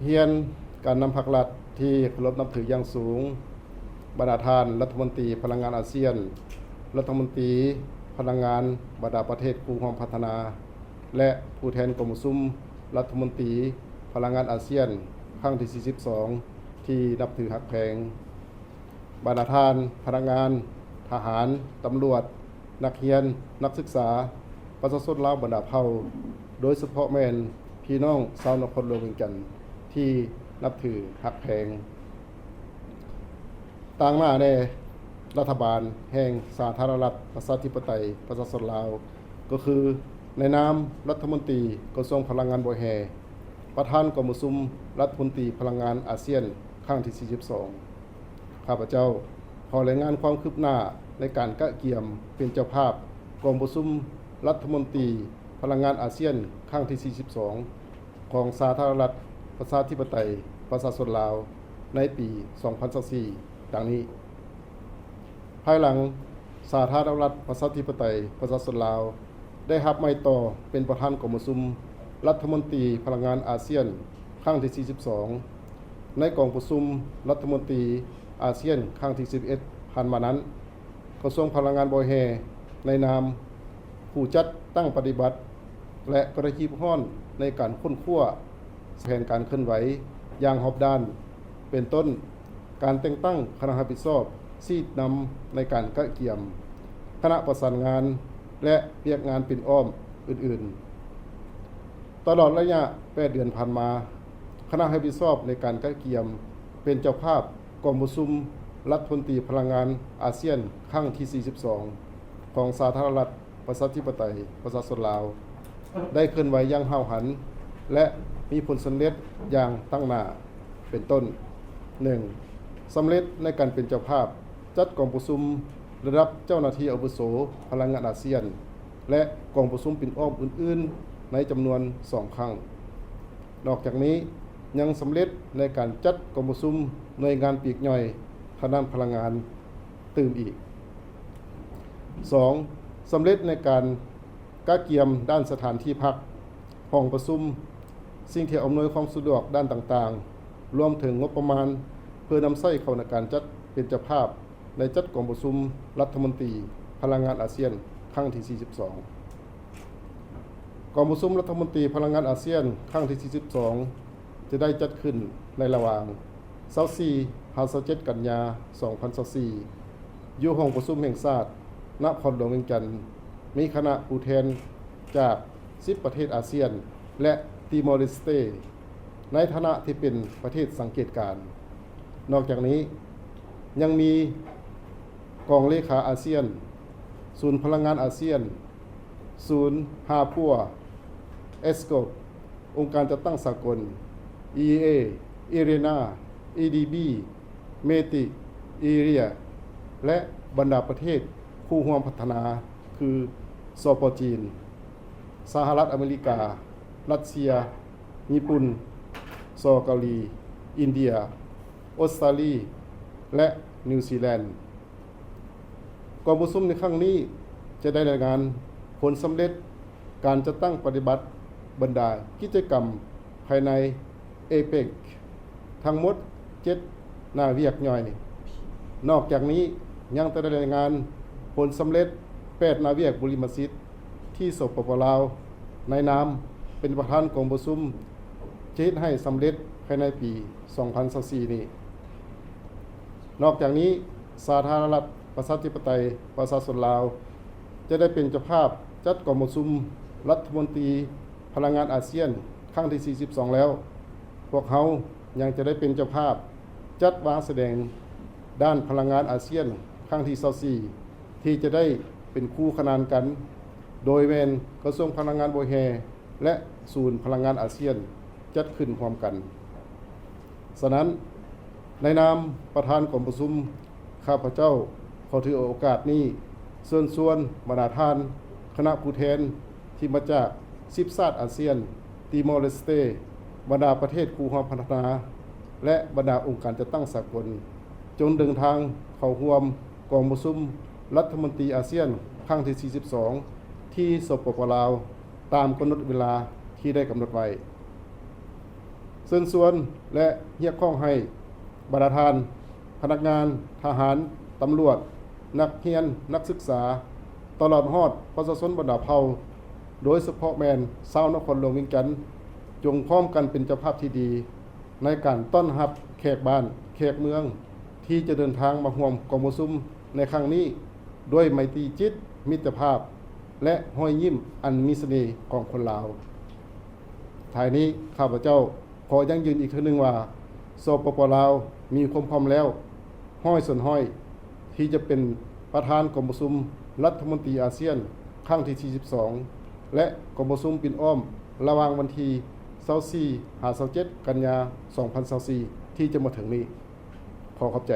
ຮຽນການນຳພັກລັດທີ່ເຄົາລົບນັບຖືຢ່າງສູງ, ບັນດາທ່ານລັດຖະມົນຕີພະລັງງານອາຊຽນ, ລັດຖະມົນຕີພະລັງງານບັນດາປະເທດຄູ່ຮ່ວມພັດທະນາ ແລະ ຜູ້ແທນກອງປະຊຸມລັດຖະມົນຕີພະລັງງານອາຊຽນຄັ້ງທີສີ່ສິບສອງ ທີ່ນັບຖືຮັກແພງ. ບັນດາທ່ານພະນັກງານ, ທະຫານ, ຕຳຫຼວດ, ນັກຮຽນ, ນັກສຶກສາ, ປະຊາຊົນລາວບັນດາເຜົ່າ, ໂດຍສະເພາະແມ່ນພີ່ນ້ອງຊາວນະຄອນຫຼວງວຽງຈັນທີ່ນັບຖືຮັກແພງ. ຕາງໜ້າແດ່ ລັດຖະບານແຫ່ງສາທາລະນະລັດ ປະຊາທິປະໄຕ ປະຊາຊົນລາວ ກໍຄື ໃນນາມລັດຖະມົນຕີກະຊວງພະລັງງານບໍ່ແຮ່, ປະທານກອງປະຊຸມລັດຖະມົນຕີພະລັງງານອາຊຽນຄັ້ງທີສີ່ສິບສອງ, ຂ້າພະເຈົ້າຂໍລາຍງານຄວາມຄືບໜ້າໃນການກະກຽມເປັນເຈົ້າພາບກອງປະຊຸມລັດຖະມົນຕີພະລັງງານອາຊຽນຄັ້ງທີສີ່ສິບສອງ ຂອງສາທາລະນະລັດປະຊາທິປະໄຕປະຊາຊົນລາວໃນປີສອງພັນຊາວສີ່ ດັ່ງນີ້. ພາຍຫຼັງສາທາລະນະລັດປະຊາທິປະໄຕປະຊາຊົນລາວໄດ້ຮັບໄມ້ຕໍ່ເປັນປະທານກອງປະຊຸມລັດຖະມົນຕີພະລັງງານອາຊຽນຄັ້ງທີສີ່ສິບສອງ ໃນກອງປະຊຸມລັດຖະມົນຕີອາຊຽນຄັ້ງທີສິບເອັດ ຜ່ານມານັ້ນ, ກະຊວງພະລັງງານບໍ່ແຮ່ ໃນນາມຜູ້ຈັດຕັ້ງປະຕິບັດ ແລະ ກໍໄດ້ຮີບຮ້ອນໃນການຄົ້ນຄວ້າແຜນການເຄື່ອນໄຫວຢ່າງຮອບດ້ານ, ເປັນຕົ້ນ ການແຕ່ງຕັ້ງຄະນະຮັບຜິດຊອບ, ຊີ້ນຳໃນການກະກຽມ, ຄະນະປະສານງານ ແລະ ວຽກງານປິ່ນອ້ອມອື່ນໆ. ຕະຫຼອດໄລຍະແປດເດືອນຜ່ານມາ, ຄະນະຮັບຜິດຊອບໃນການກະກຽມເປັນເຈົ້າພາບກອງປະຊຸມລັດຖະມົນຕີພະລັງງານອາຊຽນຄັ້ງທີສີ່ສິບສອງ ຂອງສາທາລະນະລັດ ປະຊາທິປະໄຕປະຊາຊົນລາວ ໄດ້ເຄື່ອນໄຫວຢ່າງຫ້າວຫັນ ແລະ ມີຜົນສຳເລັດຢ່າງຕັ້ງໜ້າ ເປັນຕົ້ນ, ໜຶ່ງ ສຳເລັດໃນການເປັນເຈົ້າພາບຈັດກອງປະຊຸມລະດັບເຈົ້າໜ້າທີ່ອາວຸໂສພະລັງງານອາຊຽນ ແລະ ກອງປະຊຸມປິ່ນອ້ອມອື່ນໆ ໃນຈຳນວນສອງຄັ້ງ. ນອກຈາກນີ້ ຍັງສຳເລັດໃນການຈັດກອງປະຊຸມໜ່ວຍງານປີກຍ່ອຍທາງດ້ານພະລັງງານຕື່ມອີກ. ສອງ ສຳເລັດໃນການກະກຽມດ້ານສະຖານທີ່ພັກ, ຫ້ອງປະຊຸມ, ສິ່ງທີ່ອຳນວຍຄວາມສະດວກດ້ານຕ່າງໆ, ລວມເຖິງງົບປະມານເພື່ອນຳໃຊ້ເຂົ້າໃນການຈັດເປັນເຈົ້າພາບ ໄດ້ຈັດກອງປະຊຸມລັດຖະມົນຕີພະລັງງານອາຊຽນຄັ້ງທີສີ່ສິບສອງ. ກອງປະຊຸມລັດຖະມົນຕີພະລັງງານອາຊຽນຄັ້ງທີສີ່ສິບສອງ ຈະໄດ້ຈັດຂຶ້ນໃນລະຫວ່າງຊາວສີ່ຫາຊາວເຈັດກັນຍາສອງພັນຊາວສີ່ ຢູ່ຫ້ອງປະຊຸມແຫ່ງຊາດ ນະຄອນຫຼວງວຽງຈັນ, ມີຄະນະຜູ້ແທນຈາກສິບປະເທດອາຊຽນ ແລະ ຕີມໍເລສເຕ ໃນຖານະທີ່ເປັນປະເທດສັງເກດການ. ນອກຈາກນີ້ ຍັງມີກອງເລຂາອາຊຽນ, ສູນພະລັງງານອາຊຽນ, ສູນຮາປົວ, ເອັສໂກບ, ອົງການຈັດຕັ້ງສາກົນ, ອີເອເອ, ອີເຣນາ, ອີດີບີ, ເມຕິ, ອີເຣຍ ແລະ ບັນດາປະເທດຄູ່ຮ່ວມພັດທະນາ ຄື ສປ ຈີນ, ສະຫະລັດອາເມລິກາ, ຣັດເຊຍ, ຍີ່ປຸ່ນ, ສ ເກົາຫຼີ, ອິນເດຍ, ອົດສະຕາລີ ແລະ ນິວຊີແລນ. ກອງປະຊຸມໃນຄັ້ງນີ້ຈະໄດ້ລາຍງານຜົນສຳເລັດການຈັດຕັ້ງປະຕິບັດບັນດາກິດຈະກຳພາຍໃນເອເປັກ ທັງໝົດເຈັດໜ້າວຽກຍ່ອຍ. ນອກຈາກນີ້ ຍັງຈະໄດ້ລາຍງານຜົນສຳເລັດແປດໜ້າວຽກບຸລິມະສິດ ທີ່ ສປປ ລາວ ໃນນາມເປັນປະທານກອງປະຊຸມ ຈະເຮັດໃຫ້ສຳເລັດພາຍໃນປີສອງພັນຊາວສີ່ນີ້. ນອກຈາກນີ້, ສາທາລະນະລັດປະຊາທິປະໄຕປະຊາຊົນລາວ ຈະໄດ້ເປັນເຈົ້າພາບຈັດກອງປະຊຸມລັດຖະມົນຕີພະລັງງານອາຊຽນຄັ້ງທີສີ່ສິບສອງແລ້ວ, ພວກເຮົາຍັງຈະໄດ້ເປັນເຈົ້າພາບຈັດວາງສະແດງດ້ານພະລັງງານອາຊຽນຄັ້ງທີຊາວສີ່ ທີ່ຈະໄດ້ເປັນຄູ່ຂະໜານກັນ, ໂດຍແມ່ນກະຊວງພະລັງງານບໍ່ແຮ່ ແລະ ສູນພະລັງງານອາຊຽນຈັດຂຶ້ນຮ່ວມກັນ. ສະນັ້ນ, ໃນນາມປະທານກອງປະຊຸມ, ຂ້າພະເຈົ້າຂໍຖືໂອກາດນີ້ເຊີນຊວນບັນດາທ່ານຄະນະຜູ້ແທນທີ່ມາຈາກສິບຊາດອາຊຽນ, ຕີມໍເລສເຕ, ບັນດາປະເທດຄູ່ຮ່ວມພັດທະນາ ແລະ ບັນດາອົງການຈັດຕັ້ງສາກົນ ຈົ່ງເດີນທາງເຂົ້າຮ່ວມກອງປະຊຸມລັດຖະມົນຕີອາຊຽນຄັ້ງທີສີ່ສິບສອງ ທີ່ ສປປ ລາວ ຕາມກຳນົດເວລາທີ່ໄດ້ກຳນົດໄວ້. ເຊີນຊວນ ແລະ ຮຽກຮ້ອງໃຫ້ບັນດາທ່ານ ພະນັກງານ, ທະຫານ, ຕຳຫຼວດ, ນັກຮຽນ, ນັກສຶກສາ, ຕະຫຼອດຮອດປະຊາຊົນບັນດາເຜົ່າ, ໂດຍສະເພາະແມ່ນຊາວນະຄອນຫຼວງວຽງຈັນ, ຈົ່ງພ້ອມກັນເປັນເຈົ້າພາບທີ່ດີ ໃນການຕ້ອນຮັບແຂກບ້ານແຂກເມືອງ ທີ່ຈະເດີນທາງມາຮ່ວມກອງປະຊຸມໃນຄັ້ງນີ້ ດ້ວຍໄມຕີຈິດ, ມິດຕະພາບ ແລະ ຮອຍຍິ້ມອັນມີສະເໜ່ຂອງຄົນລາວ. ທ້າຍນີ້ ຂ້າພະເຈົ້າຂໍຢັ້ງຢືນອີກເທື່ອໜຶ່ງວ່າ ສປປ ລາວ ມີຄວາມພ້ອມແລ້ວ ຮ້ອຍສ່ວນຮ້ອຍ ທີ່ຈະເປັນປະທານກອງປະຊຸມລັດຖະມົນຕີອາຊຽນ ຄັ້ງທີ ສີ່ສິບສອງ ແລະ ກອງປະຊຸມປິ່ນອ້ອມ ລະຫວ່າງວັນທີ ຊາວສີ່ ຫາ ຊາວເຈັດ ກັນຍາ ສອງພັນຊາວສີ່ ທີ່ຈະມາເຖິງນີ້. ຂໍຂອບໃຈ.